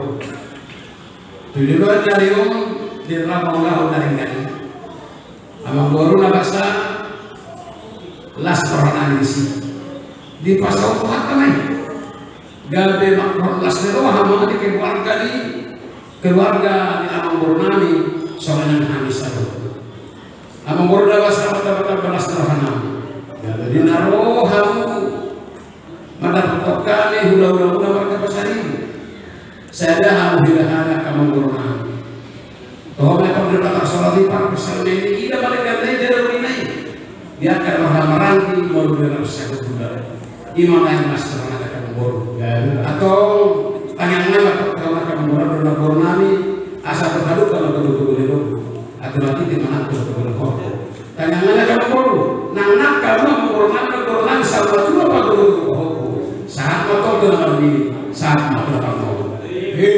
Tu joloan ni ari on, di rap ma ulaon na denggan i, amangboru na basa, las roha nami disi. Dipasaut Tuhanta ma i. Gabe ma las ni roha ma di keluarga ni, keluarga ni amangboru nami, songon i nang hami saluhut. Amangboru na basa, tamba-tamba las roha nami. Gabe di na ro hamu mandapothon hami hula-hulamuna marga Pasaribu. Sada hamu hula-hula angka amangboru nami. Toho ma i pang di rata solat i pang, pasalna i, ida ma dengganna i, jala ulina i. Di angka roha maranggi, molo di rap sahut hula. I ma naeng las roha nami angka amangboru. Antong, tangiang nami ma tu angka amangboru, dohot amangboru nami, asa tarhalumpang ma togu-togu ni lombu. Atur hatiha ma nang togu-togu ni horbo. Tangiang nami angka amangboru, nang nangkal ma amangboru nami, amangboru nami saur matua ma togu-togu ni horbo. Sahat ma tong tu na marnini, sahat ma tu na marnono. He,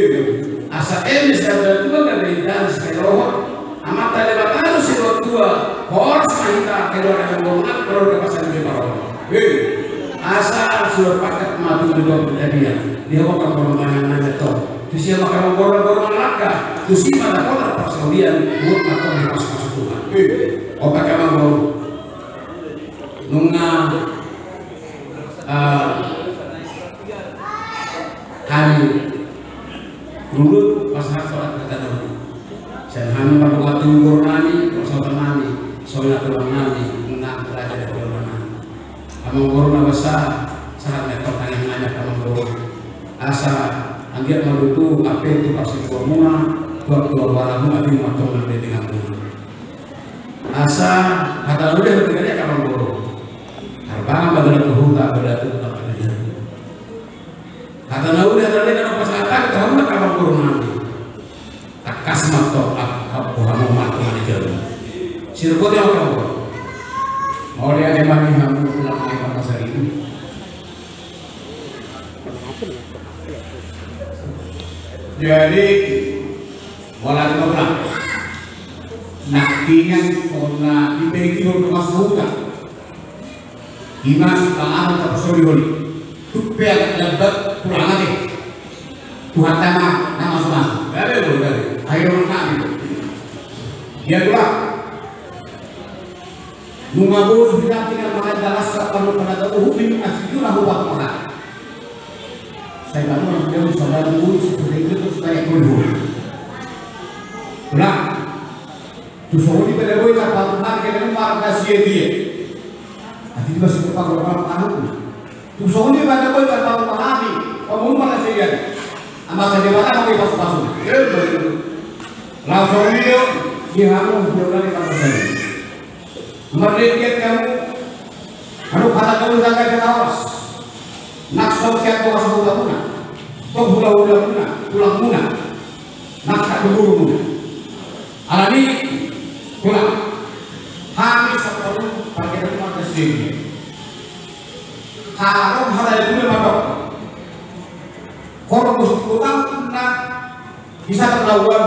asa eme saur matua gabe indahan siparoha. Amanta Debata do siroha tua, horas ma hita keluarga amangboru nami, keluarga Pasaribu Sinuaroha. He, asa sudah pakat ma tu dua puluh dia. Dia akan bermain-main tong. Tusi ma angka amangboru, amangboru mangalangka, tusi ma dapotan parsaulian, buat ma tong dipasupasu Tuhan. Opat angka amangboru. Nunga, ah, hami rurut pasahat solat na tadong. Sian hami mardongan tu boru nami, pasahaton nami, songon i tulang nami, nang raja ni boru nami. Amangboru na basa, sahat ma i partangiangan nami amangboru. Asa anggiat ma tutu ampe tu parsingkoanmuna, tu angka anak nami, ma tong nang di tingkimuna. Asa hata na uli hata na uli angka amangboru. Harbangan ma dalan tu huta, bada tu huta panajahu. Hata na uli hata na uli na pasahat tu hamu angka amangboru nami. Tangkas ma tong, ah, ah, hamu ma tong na di jabu. Sirupoti ma tong. Mauliate ma di hamu tulang nami Pasaribu. Jadi, mauliate ma tulang. Nangkiningan songon na dibege do tu mas huta. Ima si panganon tapasolihon i. Tung pe agak lambat tulang ate. Tuhanta ma na mamasu-masu. Gabe do, gabe. Ayo, nang kami. Ia tulang. Nunga bolus binatang yang makan dalas tak perlu pada tahu hukum asli itu lah hukum apa. Saya bangun dia bisa bangun seperti itu terus saya kundur. Tulang. Tu songon i pe na boi tarpatupa hami, kena marga Siagian. Ati di masuk ke panggung panggung. Tu songon i pe na boi tarpatupa hami, panggung marga Siagian. Amanta Debata ma i pasu-pasu. Laos songon i do di hamu, di hamu di marga Siagian. Mardenggan hamu, anu hata gabe na gabe na horas. Nang songon sian tonga sahutamuna, tonga hula-hulamuna, tulangmuna, nang angka gurumuna. Alani, tulang, hami sampulu parkita marga Siagian. Harum hata ni bule mandok. Hormus utang na Bisa terlawan,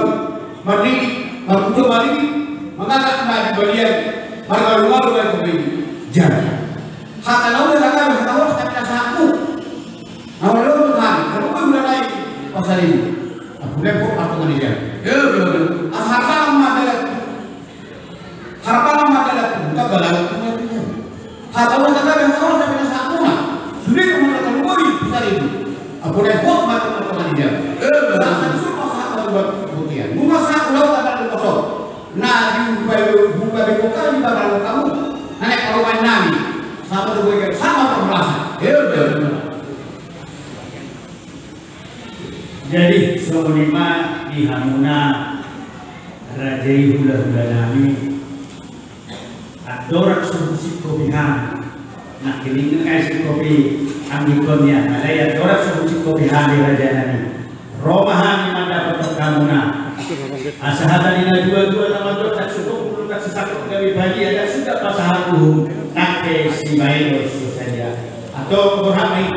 mardidi, marmudo mardidi, mangagak ma di balian, margalung-galung ma di balian. Jadi, hata na uli hata gabe, hata horas, hata na sahat tu. Na uli horas tu hami, na uli hula nai Pasaribu. Ampun, lepok, ampun, ngani jadi. Asa hata ma dalan. Harap ma dalan tu huta, balagu tu huta. Hata uli hata gabe, hata horas, hata na sahat tu. Sude tu mana terlalu bisa itu. Ampun, lepok, ampun, ngani jadi. Sahat tu suruh pasahat tu buat putihan. Nunga sahat ulau tanah di kosong. Na di huba, huba di kota di barang kamu. Na naik parumaen nami. Sama tu gue, sama permasa. Jadi songon i ma di hamuna raja i, hula-hula nami. Andorang so husingkopi hami, nangkiningan ngai singkopi anggikon i, alai andorang so husingkopi hami raja nami, ro ma hami mandapothon hamuna. Asa hata ni na tua-tua na mandok, ndang so bongkul ndang so sangkot gabe badia, ndang suda pasahat uhum, ndang Sibaenon so sadia. Antong borhat ma i.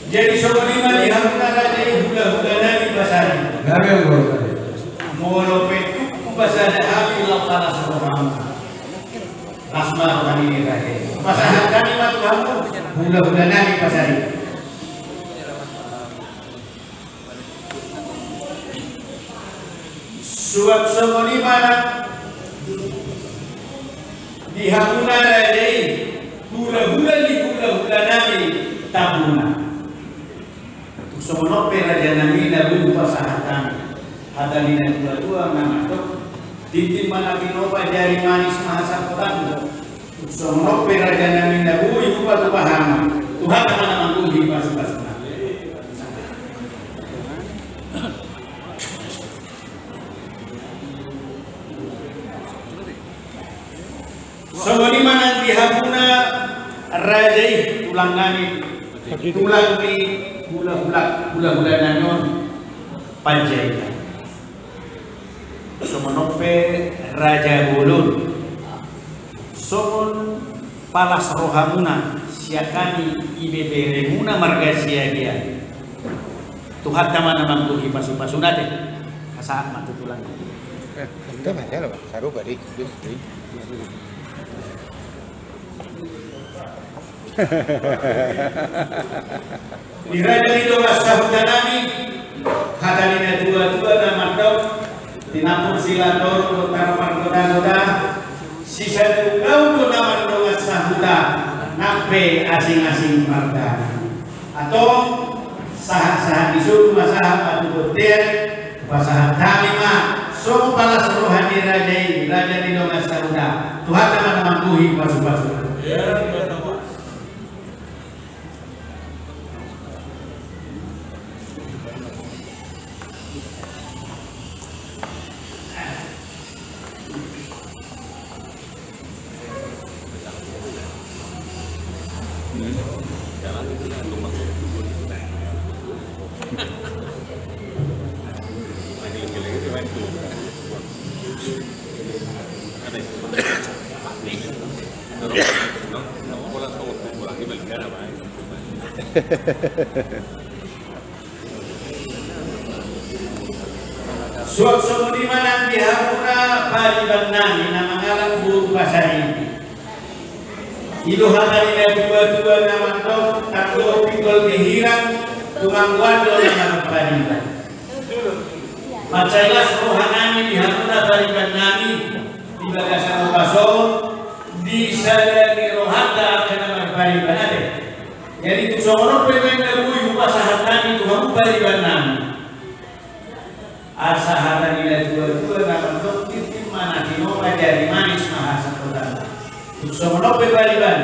Jadi songon i ma di hamuna raja i hulahula nami pasari. Gabe anggo. Molo pe tung hupasada hami laho palas rohamuna. Las ma roha ni raja i. Pasahat hami ma tu hamu hulahula nami pasari. Suang songon i ma nang di hamuna raja i, hulahula ni hulahula nami tambuna. Tung songon on pe raja nami na boi hupasahat hami. Hata ni natuatua na mandok, tintin ma na tinopa, jari manis ma hasangkotanta. Songon on pe raja nami na boi hupatupa hami, Tuhanta ma na manggohi pasupasuna. Songon i ma nang di hamuna raja i, tulang nami, tulang ni hulahula, hulahula nami on Panjaitan. Songon on pe raja bolon. Songon palas rohamuna sian hami ibeberemuna marga Siagian, Tuhanta ma na manggohi pasupasuna, ate. Pasahat ma tu tulang. Eh, ente mana lo, Bang? Sarupa di. Di raja ni dongan sahuta nami, hata ni natuatua na mandok, tinampul silantor, lontar margotagoda, sisandung daun do na mardongan sahuta, nang pe asing-asing mardalan. Antong, sahat-sahat ni solu ma sahat ma tu bontean, pasahat hami ma songon palas roha ni raja i, raja ni dongan sahuta, Tuhanta ma na manggohi pasupasuna. Suang songon i ma nang di hamuna pariban nami na mangalap boru Pasaribu. I do hata ni natuatua na mandok, tanggo pinggol ni hirang, tumanggoan do na marpariban. Mansai las roha nami di hamuna pariban nami di bagasan ombas on, di sada ni rohanta angka na marpariban, ate. Jadi tung songon on pe nuaeng na boi hupasahat hami tu hamu pariban nami. Asa hata ni natuatua na mandok, tintin ma na tinopa, jari manis ma hasangkotanta. Tung songon on pe pariban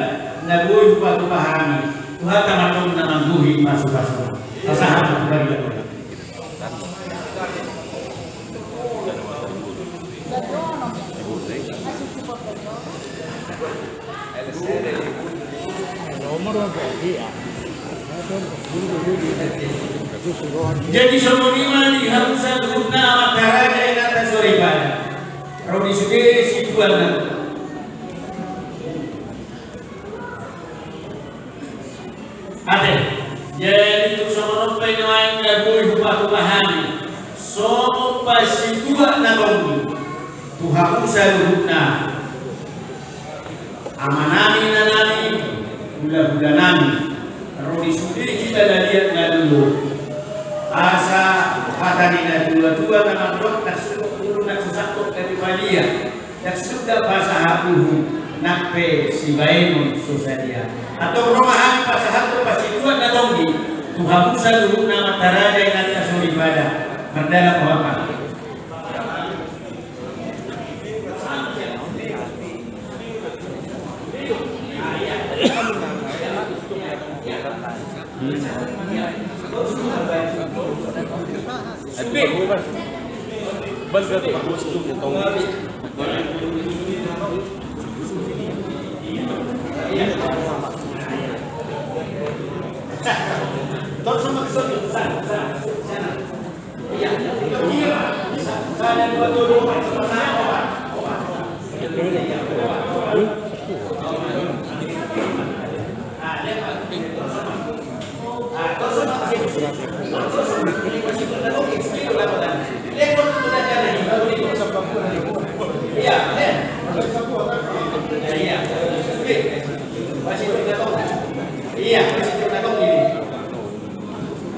na boi hupatupa hami, Tuhanta ma antong na manggohi pasupasuna. Pasahat ma tu pariban. Jadi songon i ma di hamu saluhutna amanta raja, inanta soripada. Ro di sude situanna. Ate, jadi tung songon on pe nuaeng na boi hupatupa hami songon pasituak na tonggi tu hamu saluhutna, amanami, inanami, hulahula nami, ro di sude hita na liat na lolo. Asa hata ni natuatua na mandok, na sungkun na sungkun na di palia. Ndang suda pasahat uhum, nang pe sibaenon so sadia. Antong ro ma hami pasahathon pasituak na tonggi tu hamu saluhutna amanta raja, inanta soripada. Mardalan ma hami.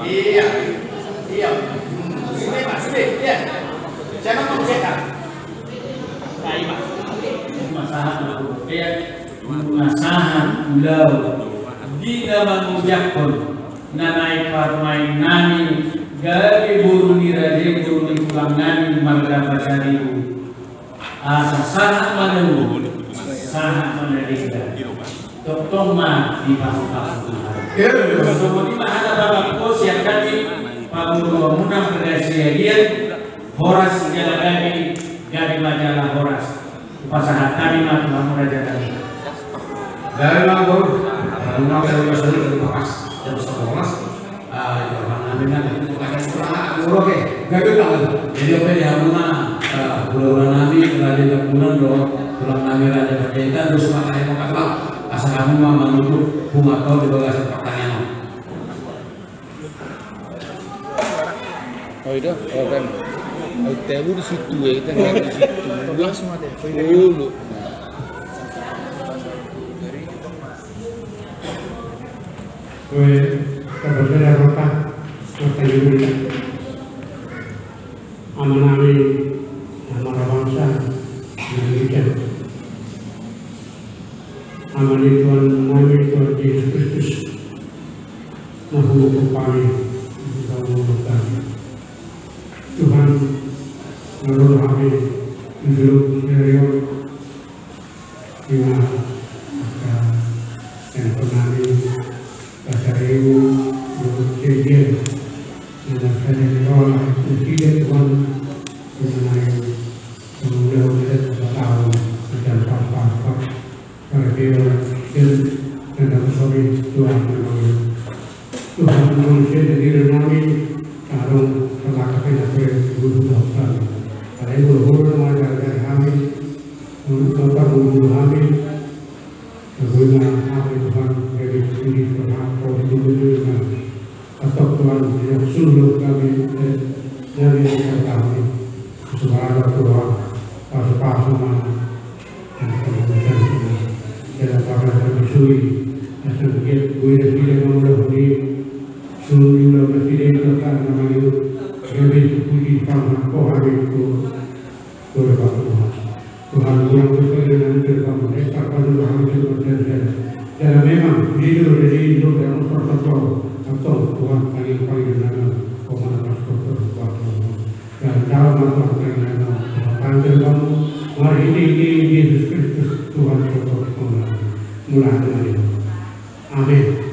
Iya, iya. Sude ma, sude, iya. Siapa mau cetak? Pasahat ma, iya. Pasahat, ulaon. Di na mangujakhon na naeng parumaen nami, gabe boru ni raja i, boru ni tulang nami, marga Pasaribu. Asa sahat ma na uli, sahat ma na denggan. Tongtong ma dipasupasu Tuhan. Songon i ma hata pamangkon sian hami, pamoruonmuna marga Siagian, horas jala gabe, gabe ma jala horas. Hupasahat hami ma tu hamu raja nami. Gabe ma, boru. Anu na, gabe ma, songon i, gabe ma, pas jam sebelas. Ah, Tuhan nami, nami, pakai pulang, ah, anu, oke. Gabe, gabe. Jadi, oke, di hamuna, ah, hulahula nami, Raja Tambunan, do, tulang nami, Raja Panjaitan, terus pakai mokatlah. Asa hamu ma manutup, humatau di bagasan pertanyaan. Oh, iya, oh, kan. Aut tebu di situ, ya, kita nggak di situ. Langsung ada. Dulu. Ue, kabar beda kota, kota Yudi. Ama nami, ama rabangsa, Indonesia. Ama ni Tuhan nami, Tuhan Jesus Kristus. Mahulu kami, Tuhan, Tuhan, mahulu kami, menurut serius. Ima angka hepeng nami, Pasaribu, dohot Siagian, na sada ni roha, nasida Tuhan, ima naeng mangulahon adat Batak, macam papa, parkeon, dan tanda pesobi Tuhan memang. Tuhan, manusia dan diri nami, adong terlakar kena kue guru Tuhan. Karena itu guru mengajar dari kami, untuk guru kami, Tuhan, kami, Tuhan, jadi ini Tuhan, kau di dunia ini, Tuhan. Atau Tuhan, yang suluh kami, eh, dari yang kami, sebarang Tuhan, pasu-pasu mana, dan kemudian, dan apa yang kami sui, dan setiap gue dan tidak mau lebih, suluh juga tidak akan mengayu, jadi puji sama Tuhan itu, Tuhan, Tuhan. Tuhan, Tuhan, Tuhan, Tuhan, Tuhan, Tuhan, Tuhan, Tuhan, Tuhan, Tuhan, Tuhan, memang hidup dari hidup yang tertentu, atau Tuhan, kami yang paling benar, Tuhan, atas Tuhan, Tuhan, Tuhan. Dan dalam Tuhan, Tuhan, Tuhan, Tuhan, Tuhan, Tuhan, Tuhan, Yesus Kristus, Tuhan, Tuhan, Tuhan, Tuhan. Amin.